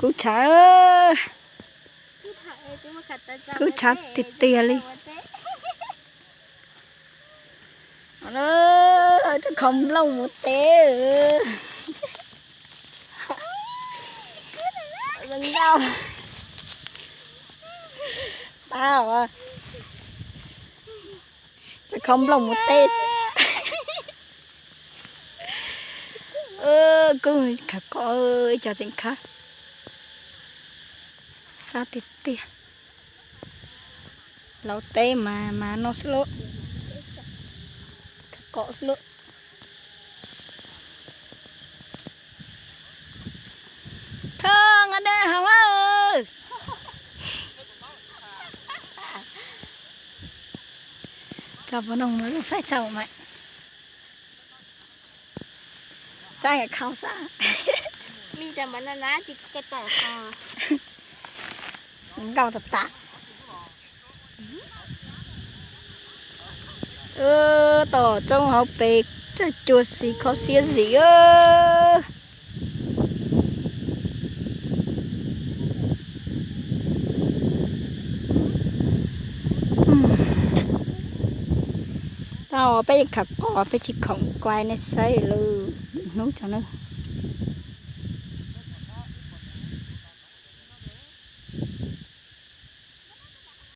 Kub tshav, kub tshav tiag tiag li. Rau qhov nplooj mus teb. Tab, rau qhov nplooj mus teb. Kub khav qos, ib co tseem khab. Sab tiag tiag. Laus teb mas mas no xwb lauj. Khav qos xwb lauj. Thov nqa dej haus. Tso pov noog mas zoo saib tsaug mas. Saib khau xav. Nkauj tas tas. Tom roob hauv pes txawj cua xis kho siab zim. Tau peb yeej khawm qos peb tsis khoom kuai nej saib lwm hnub tso na.